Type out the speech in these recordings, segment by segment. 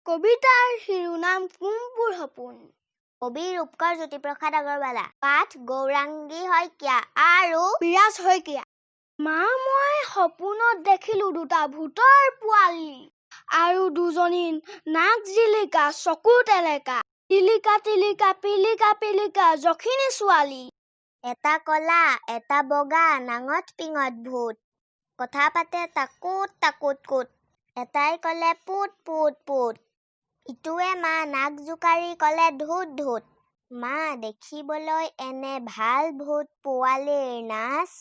কবিতাৰ শিৰোনাম কুম্পুৰ সপোন। কবি ৰূপকৰ জ্যোতিপ্ৰসাদ আগৰৱালা। পাঠ গৌৰাংগী শইকীয়া আৰু বিৰাজ শইকীয়া। মা, মই সপোনত দেখিলো দুটা ভূতৰ পোৱালি আৰু দুজনী নাক জিলিকা, চকু টেলেকা, টিলিকা টিলিকা পিলিকা পিলিকা যখিনী ছোৱালী। এটা কলা এটা বগা নাঙঠ পিঙঠ ভূত, কথা পাতে টাকুত টাকুত কুত। এটাই ক'লে পুত পুত পুত, ইটোৱে মা নাক জোকাৰি ক'লে ধোত ধোত। মা, দেখিবলৈ এনে ভাল ভূত পোৱালিৰ নাচ,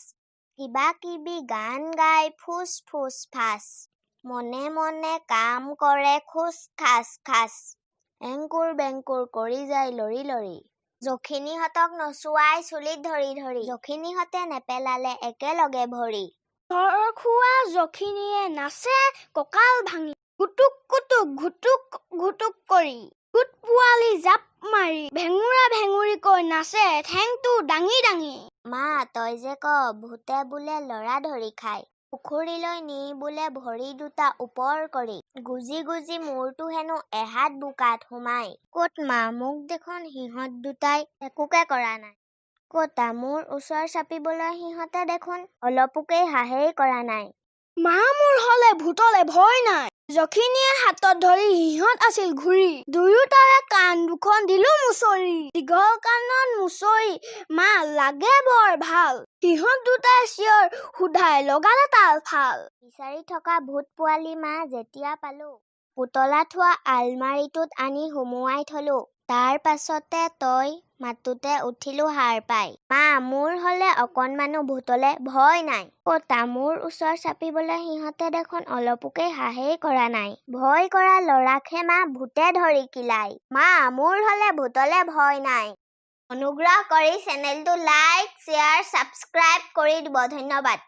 কিবাকিবি গান গাই ফুচ ফুচ ফাচ, মনে মনে কাম কৰে খোচ খাচ খাচ, এংকুৰ বেংকুৰ কৰি যায় লৰি লৰি। যখিনীহঁতক নচুৱাই চুলিত ধৰি ধৰি, যখিনীহঁতে নেপেলালে একেলগে ভৰি। চৰ খোৱা যখিনীয়ে নাচে কঁকাল ভাঙি, গুটুক গুটুক ঘুটুক ঘুটুক কৰি। ভূত পোৱালি জাপ মাৰি ভেঙুৰা ভেঙুৰিকৈ নাচে ঠেংটো দাঙি দাঙি। মা, তই যে ক ভূতে বোলে ল'ৰা ধৰি খায়, পুখুৰীলৈ নি বোলে ভৰি দুটা ওপৰ কৰি গুজি গুজি মূৰটো হেনো এহাত বোকাত সোমায়। ক'ত মা, মোক দেখোন সিহঁত দুটাই একোকে কৰা নাই। ক'তা মোৰ ওচৰ চাপিবলৈ সিহঁতে দেখোন অলপোকেই সাহেই কৰা নাই। মা, মোৰ হ'লে ভূতলে ভয় নাই। যখিনীয়ে হাতত ধৰি সিহঁত আছিল ঘূৰি, দুয়োটাৰে কাণ দুখন দিলো মুচৰি। দীঘল কাণত মুচৰি মা লাগে বৰ ভাল, সিহঁত দুটাই চিঞৰ সোধাই লগালে তাল ফাল। বিচাৰি থকা ভূত পোৱালি মা যেতিয়া পালো, পুতলা থোৱা আলমাৰিটোত আনি সুমুৱাই থলো। তাৰ পাছতে তই মাতোতে উঠিলো সাৰ পাই। মা, মোৰ হ'লে অকণমানো ভূতলে ভয় নাই। ক'তা মোৰ ওচৰ চাপিবলৈ সিহঁতে দেখোন অলপোকেই সাহেই কৰা নাই। ভয় কৰা ল'ৰাকহে মা ভূতে ধৰি কিলায়। মা, মোৰ হ'লে ভূতলে ভয় নাই। অনুগ্ৰহ কৰি চেনেলটো লাইক, শ্বেয়াৰ, ছাবস্ক্ৰাইব কৰি দিব। ধন্যবাদ।